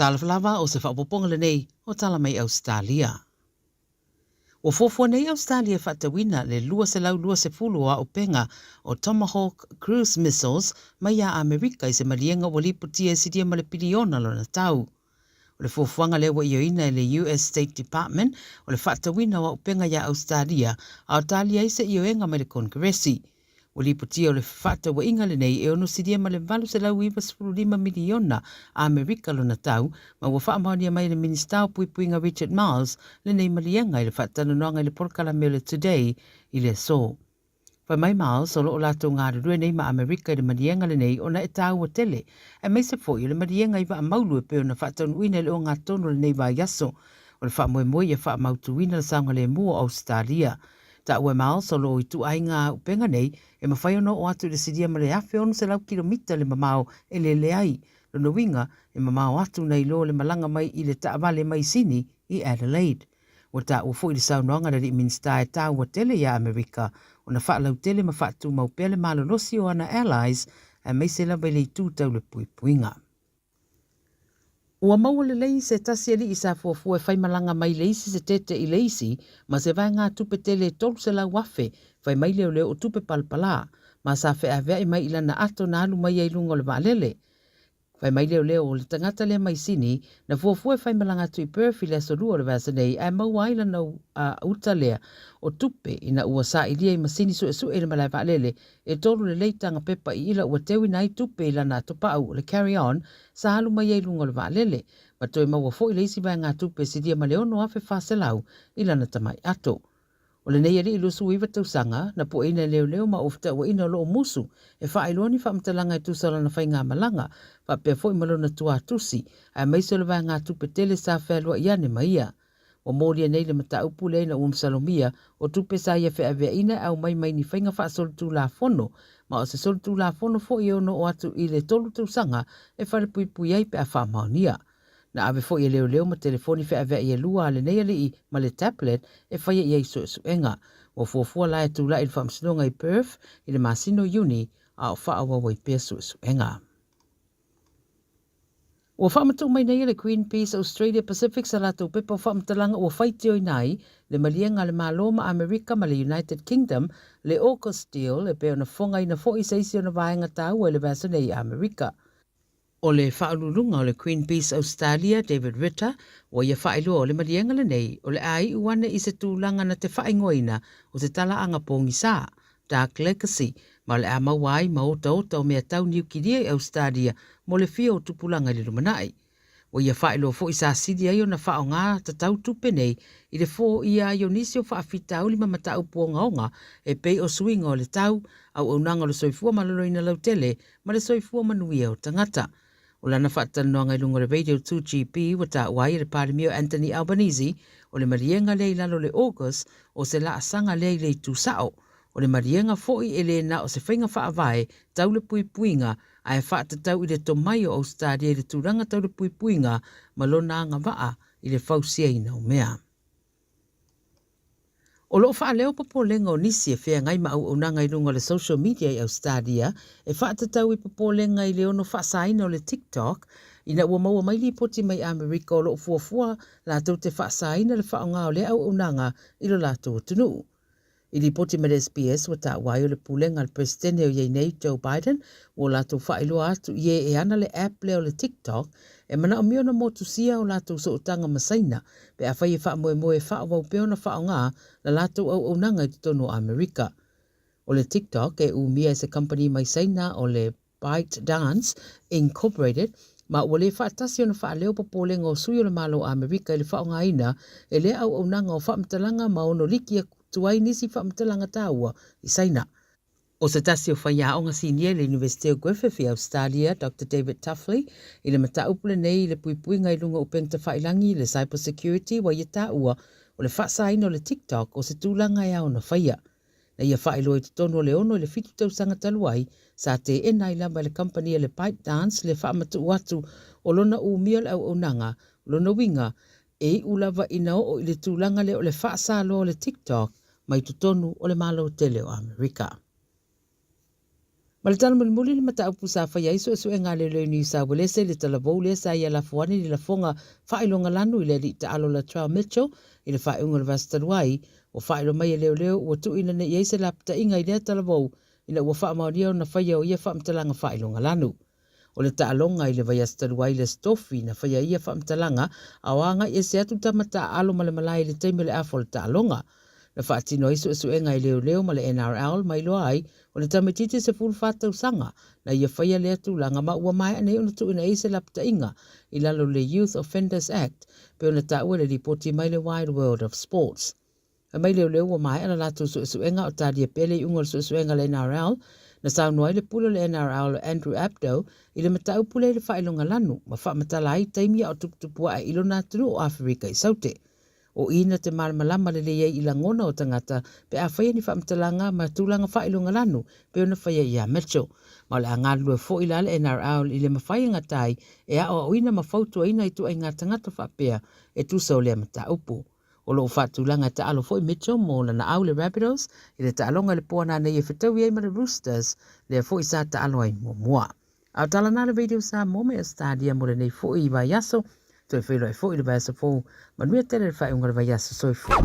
Talofa lava o se faaopoopoga lenei o Tala Mai Ausetalia. Ua fuafua nei Ausetalia e faatauina le 220 o auupega o Tomahawk cruise missiles mai ia Amerika i se maliega ua lipotia e silia ma le piliona lona tau. O le fuafuaga lea ua ioeina e le US State Department o le faatauina o auupega iā Ausetalia a o talia ai se ioega mai le Konekeresi. Ua lipotia o le fefaatauaiga lenei e ono silia ma le $895 miliona Amerika lona tau, ma ua faamaonia mai e le Minisita o Puipuiga Richard Marles lenei maliega i le faatalanoaga i le polokalame o le Today i le aso. Fai mai Marles o lo o latou galulue nei ma Amerika i le maliega lenei ona e taua tele, aemaise foi o le maliega i vaa maulu e pei ona faataunuuina i le ogatotonu o lenei vaiaso. O le faamoemoe ia faamautuina le saogalemu o Ausetalia. Taua e Miles o lo o ituaiga auupega nei e mafai ona oo atu i le silia ma le 1,600 kilomita le mamao e lele ai. Lona uiga, e mamao atu nai lo le malaga mai i le taavale mai Sini i Adelaide. Ua taua foi i le saunoaga a le alii Minisita e taua tele iā Amerika ona faalautele ma faatumau pea le malolosi o ana allies aemaise lava i le itu tau le puipuiga. Ua maua lelei se tasi alii sa fuafua e faimalaga mai le isi setete i le isi ma se vaegatupe tele e 300,000 fai mai leoleo o tupe palapala ma sa feaveai mai i lana ato na alu mai ai i luga o le vaalele. Fai mai leoleo o le tagata lea mai Sini na fuafua e faimalaga atu i Perth i le aso Lua o le vaiaso nei ae maua ai lana uta lea o tupe ina ua sailia i masini suesue i le malae vaalele E tolu lelei taga pepa i ila ua teuina ai tupe i lana atopau o le carry on sa alu mai ai i luga o le vaalele, ma toe maua foi le isi vaegatupe e silia ma le 6,400 i lana tamai ato. O lenei alii 29 tausaga, na pueina e leoleo ma ua fetauaina o lo o musu e faailoa ni faamatalaga e tusa o lana faigamalaga, faapea foi ma lona tuatusi, aemaise o le vaegatupe tele sa fealuai ane ma ia. Ua molia nei le mataupu lea ina ua masalomia o tupe sa ia feaveaina e aumai mai ni faiga faasolitulafono, ma o se solitulafono foi e ono oo atu i le tolu tausaga e falepuipui ai pe a faamaonia. Na ave foi e leoleo ma telefoni feaveai e lua a lenei alii ma le tablet e faia i ai suesuega. Ua fuafua la e tulai i le faamasinoga i Perth i le masina o Iuni a o faaauau ai pea suesuega. Ua faamatuu mai nei e le Greenpeace Australia Pacific sa latou pepa o faamatalaga ua faitioina ai le maliega a le Malo ma Amerika ma le United Kingdom le AUKUS deal e pei ona fofogaina foi se isi ona vaega taua i le vaiaso nei i Amerika. O le faauluuluga o le Greenpeace Australia, David Ritter, ua ia faailoa o le maliega lenei o le a iu ane i se tulaga na te faaigoaina o se talaaga pogisa Dark Legacy, ma o le a maua ai ma otaota o mea tau niukilia i Ausetalia mo le fia o tupulaga i le lumanai. Ua ia faailoa foi sa sili ai ona faaaoga tatau tupe nei i le foia ai o nisi o faafitauli ma mataupu ogaoga e pei o suiga o le tau, auaunaga o le soifua maloloina lautele ma le soifua manuia o tagata. O lana faatalanoaga i luga o le Radio 2GB ua taua ai e le Palemia o Anthony Albanese o le maliega lea i lalo o le AUKUS o se laasaga lea i le itu sao. O le maliega foi e le na o se faiga faavae tau le puipuiga ae faatatau i le tomai o Ausetalia i le tulaga tau le puipuiga ma lona agavaa i le fausiaina o mea. O lo o faaleo popolega o nisi e feagai ma auaunaga i luga o le social media i Ausetalia e faatatau i popolega i le ono faasaina o le TikTok ina ua maua mai lipoti mai Amerika o lo o fuafua latou te faasaina le faaaoga o lea auaunaga i lo latou atunuu. I lipoti mai le SBS ua taua ai o le pulega a le Peresetene o i ai nei Joe Biden ua latou faailoa atu i e e ana le app lea o le TikTok e manaomia ona motusia o latou sootaga ma Saina pe afai e faamoemoe e faaauau pea ona faaaoga la latou auaunaga i totonu o Amerika. O le TikTok e umia e se kamupani mai Saina o le ByteDance Incorporated ma ua le faatasi ona faaleo popolega o sui o le Malo o Amerika i le faaaogaina e lea auaunaga o faamatalaga ma ono liki atu ai nisi faamatalaga taua i Saina. O se tasi o faiaoga sinia i le Iunivesite o Griffith i Ausetalia, Doctor David Tuffley, i le mataupu lenei i le puipuiga i luga o upega tafailangi, le cyber security, ua ia taua o le faasaina o le TikTok o se tulaga e ao ona faia. Na ia faailoa i totonu o le ono i le fitu tausaga talu ai, sa teena ai lava e le kamupani a le ByteDance le faamatuu atu o lona umia o le auaunaga, o lona uiga, e iu lava ina oo i le tulaga lea o le faasaloa o le TikTok mai totonu o le Malo tele o Amerika. Ma le tala mulimuli le mataupu sa faia ai suesuega a leoleo i Niu Sauelese i le talavou lea sa ia lafo ane i le lafoga faailogalanu i le alii taalo Latrell Mitchell i le faaiuga o le vaiaso talu ai, ua faailoa mai e leoleo ua tuuina nei i ai se lapataiga i lea talavou ina ua faamaonia ona faia o ia faamatalaga faailogalanu. O le taaloga i le vaiaso talu ai i le Aso Tofi na faia ai ia faamatalaga a o agai ese atu tama taaalo ma le malae i le taimi o le afa o le taaloga. Na faatino ai suesuega e leoleo ma le NRL ma iloa ai o le tamaitiiti 14 tausaga na ia faia lea tulaga ma ua maea nei ona tuuina i ai se lapataiga i lalo o le Youth Offenders Act pei ona taua i le lipoti mai le Wide World of Sports. Fai mai leoleo ua maea la latou suesuega o talia pea le iuga o le suesuega a le NRL. Na saunoa ai le pule o le NRL o Andrew Abdo i le mataupu lea i le faailoga lanu ma faamatala ai taimi a o tuputupu ae i lona atunuu o Aferika i Saute. O i na te malamalama lelei ai i lagona o tagata pe a faia ni faamatalaga ma tulaga faailoga lanu pei ona faia ia Mitchell. Ma o le a galulue foi la le NRL i le mafai e gata ai e aoaoina ma fautuaina ituaiga tagata faapea e tusa o lea mataupu. O lo o faatulaga e taalo foi Mitchell mo lana au le Rabbitohs i le taaloga i le po ananei e fetaui ai ma le Roosters, lea foi sa taalo ai muamua. A o tala na le Radio Samoa mai Ausetalia mo lenei foi vaiaso. Toe feiloai foi i le vaiaso fou. Manuia tele le faaiuga o le vaiaso. Soifua.